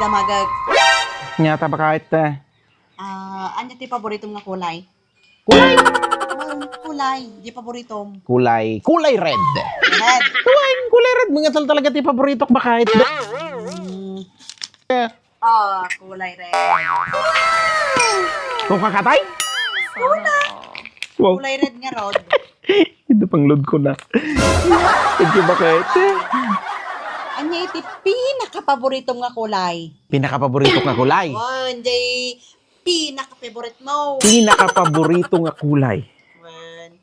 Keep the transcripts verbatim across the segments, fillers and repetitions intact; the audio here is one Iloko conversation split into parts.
Damagag. Ania ta, baket? Ah, ania ti paboritom nga kulay? Kulay? Wen, kulay. Di paboritom. Kulay. Kulay red. Red. Wen, kulay red. Ania talaga ti paboritok, baket? Mm. Eh. Ah, kulay red. Ikaw, kakatay? Ikaw na. Wow. Kulay red ngarud. Ito pang load ko na. Thank you, baket? Ania iti pinakapaboritom nga kulay? Pinakapaboritok nga kulay? Wen, jay pinakafavorite mo. Pinakapaborito nga kulay? Wen.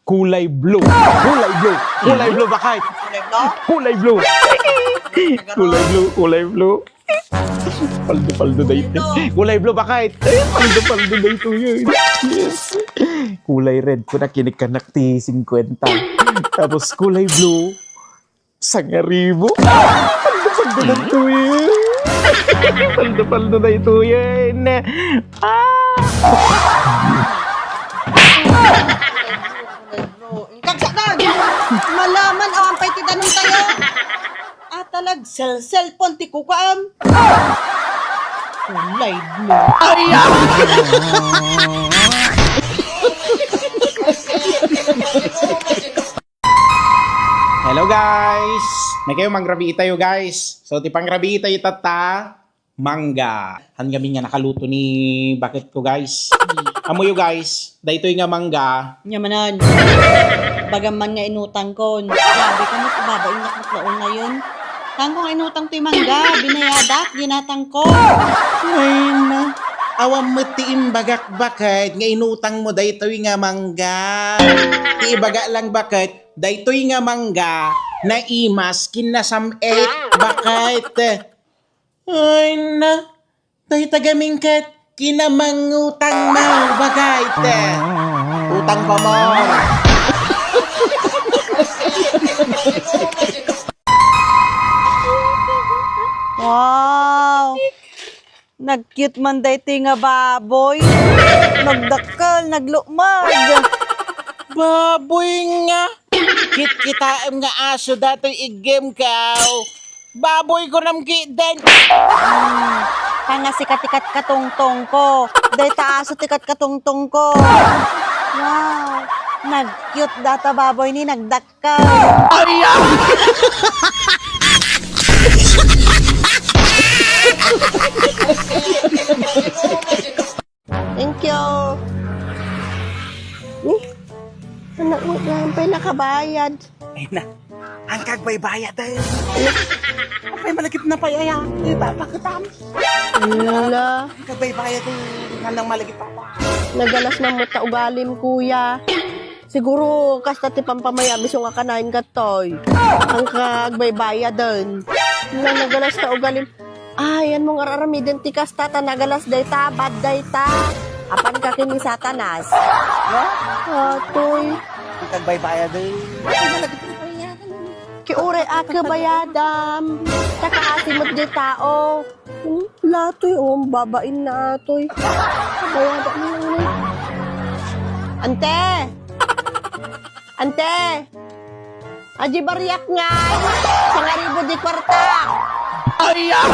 Kulay blue. Kulay blue. Kulay blue, baket? Kulay blue? Kulay blue. Kulay blue, kulay blue. Paldo-paldo daytoy. Kulay blue, baket? Paldo-paldo daytoy. Yes. Kulay red, kuna kinikkanak ti singkwenta. Tapos kulay blue, sangaribu. Paldo-paldo daytoy. Paldo-paldo daytoy. Ah! Kagsadan! Malaman, awan pay ti danum tayo. Atalag, sel-, cellphone ti kukuam. Kulay blue. Ay, ah! Hello, guys! May kayo mangrabii tayo, guys. So, ti pangrabii tayo tatta, mangga. Han gamin nga nakaluto ni baket ko, guys. Amoyo, guys, daytoy nga mangga. Ania manen. Bagam man nga inutang kon. Grabe ka, mat-, ibabain nga mat-, laungayon. Saan ko nga inutang to'y mangga? Binayadak, ginatang ko. Ay, na. Awan met ti imbagak, baket, nga inutang mo daytoy nga mangga. Ti ibaga lang, baket, daytoy nga mangga, naimas ken nasam-et, baket. Ay, na. Dayta gamin ket kinamangutang mo, baket. Utang pa mo. Wow! Nag-cute man daytoy nga baboy. Nagdakkel, naglukmag. Baboy nga. Kitkitaem nga aso datoy iggem kaw. Baboy ko nam ki den. Hmm, pangasi ka ti katkatungtong ko. Dayta aso ti katkatungtong ko. Wow, nag-cute data baboy ni nagdakkel. Ay, ah! Thank you. Eh, anak mo, yan pa'y nakabayad. Ay na, ang kagbaybayad eh. Ay, malagip na pa yaya. Eh, papakitam. Ala. Ang kagbaybayad eh, nga nang malagip pa pa. Nagalas na mo ta ugalim, kuya. Siguro, kasta ti pampamayamis nga kanayon katoy. Ang kagbaybayaden. Nga nagalas ta ugalim. Ay, yan mo nga aramiden ti kasta, ta nagalas dayta, bad dayta. Apan ka ken ni Satanas. Atoy. Ang kagbaybayaden. Kiuray a kabayadam. Takaasi met di tao. Hmm, latoy, oh, babain na atoy. Bayada mo lang, eh. Ante! Ante! Adi bariak nga! Sangaribu di kwarta! Ay, ah!